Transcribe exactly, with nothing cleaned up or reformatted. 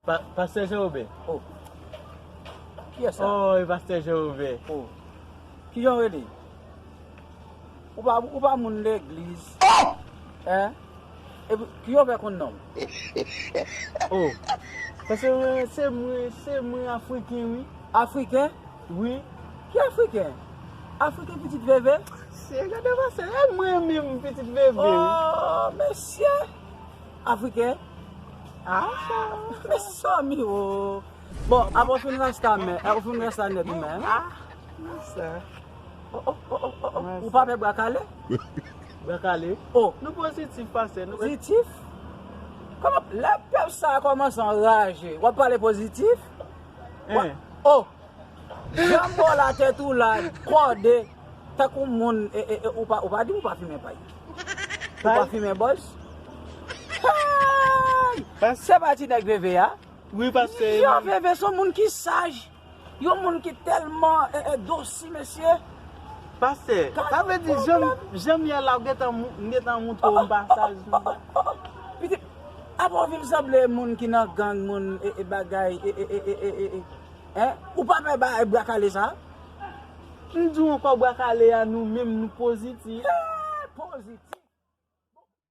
Pa- Pastè Jewoben. Oh. Kiyès sa? Oh, e Pastè Jewoben. Oh. Kijan w rele? Ou pa, ou pa moun legliz. Hein? Epi, kijan w fè konn non m? Oh. Paske mwen, se mwen, se mwen Afriken, wi. Afriken? Wi. Ki Afriken? Afriken pitit veve? Se gade pastè, e mwen menm pitit veve, wi. Oh, mesye! Afriken? Ah, sa. Mesye, mi o. Bon, apre w fin rasta men, apre w fin rasta nèt ou men. Ah, sa. Oh, oh, oh, oh, oh, oh. Ou pa pè bwa kale? Bwa kale. Oh. Nou pozitif, pastè. Nou Pozitif? Kòman lè pèp sa a kòmanse anraje, w ap pale pozitif? Hein. Oh! Jan w bò la tèt ou la, kòde, tankou moun, e, e, e, ou pa, ou pa di ou pa fimen pay. Ou pa Pay? Fimen bòz. Hey! Pas- Se pa ti nèg veve a. Wi, pastè. Yon veve se yon moun ki saj. Yon moun ki tèlman e, e, dosi, mesye. Pastè, sa vle di, jan, jan m ye la, ou gentan mou- m gentan moutre w m pa saj. Pitit, apa w vin sanble moun ki nan gang, moun e, e bagay, e, e, e, e, e, e, e. Hein? Ou pa pè ba bwa kale sa? M di w ankò, bwa kale a, nou menm, nou pozitif. Eh, pozitif.